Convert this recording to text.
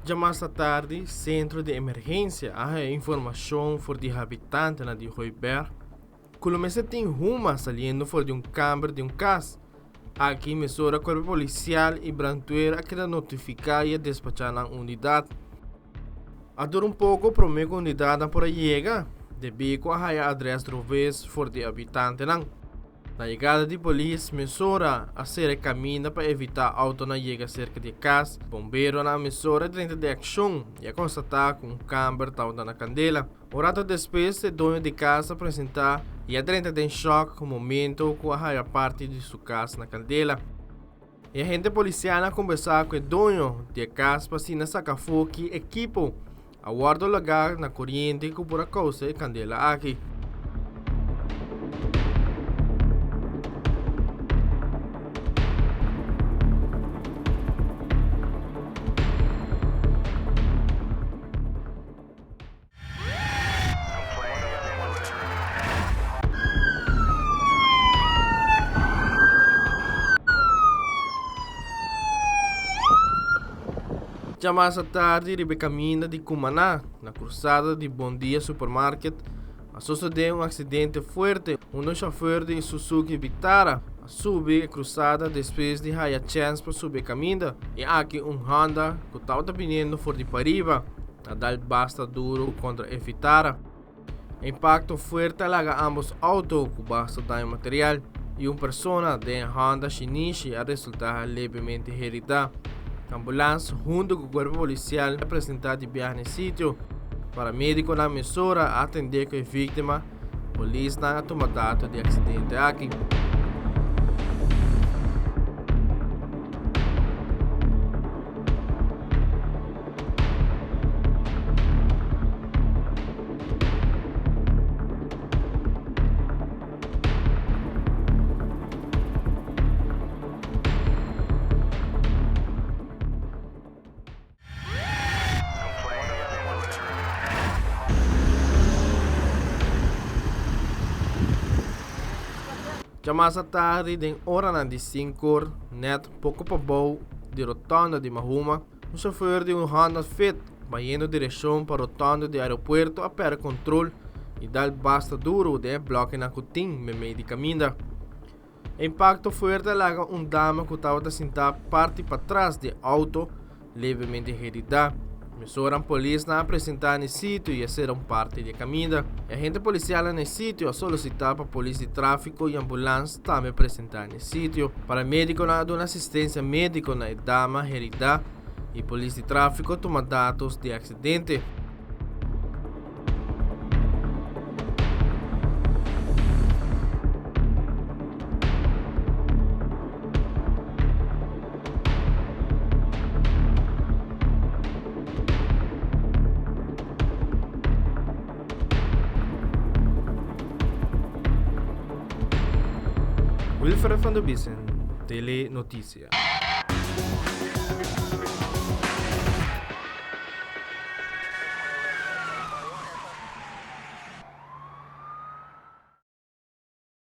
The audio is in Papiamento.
Djamas atardi, Sentro di Emergensia a haya informashon for di habitantenan di Hooiberg ku lo mester tin huma saliendo for di un kamber di un kas. Aki mesora kuerpo polisial i brandweer a keda notifiká i a despachá nan unidat. A dura un poko promé ku unidatnan por a yega, debí ku a haya adrès droves for di habitantenan. Na yegada di polis, mesora a sera e kaminda pa evitá outonan yega serka di e kas. Bomberonan a mesora drenta den akshon i a konstatá ku un kamber tabata na kandela. Un rato despues e doño di kas a presentá i a drenta den shòk momento ku a haya parti di su kas na kandela. E agente polisial a kombersá ku e doño di e kas pa asina saka afó ki ekipo a wòrdu lagá na koriente ku por a kousa e kandela aki. Djamas atardi riba e kaminda di Cumaná, na krusada di Bon Dia Supermarket, a sosodé un aksidente fuerte unda un shofùr di Suzuki Vitara a subi e krusada despues di haya chèns pa subi e kaminda i aki un Honda ku tabata biniendo for di pariba. A dal basta duro kontra e Vitara. E impakto fuerte a laga ambos outo ku basta daño material i un persona den e Honda Shinichi a resultá levemente heridá. Ambulans huntu ku kuerpo polisial a presentá di biaha na e sitio. Paramedikonan mesora a atendé ku e víktima. Polisnan a tuma dato di aksidente aki. Djamas atardi den oranan di sinkor nèt poko pabou di rotonda di Mahuma, un shofer di un Honda Fit bayendo direkshon pa rotonda di aeropuerto a pèrdè kontrol i dal basta duru den e blòkenan ku tin meimei di kaminda. E impakto fuerte a laga un dama ku tabata sintá parti patras di e outo levemente heridá. Mesora polisnan a presentá na e sitio i a sera un parti di e kaminda. E agente polisialnan na e sitio a solisitá pa polis di tráfiko i ambulans tambe presentá na e sitio. Paramedikonan a duna asistensia médiko na e dama heridá i polis di tráfiko a tuma datos di e aksidente. Wilfred van der Biesen, Tele Noticia.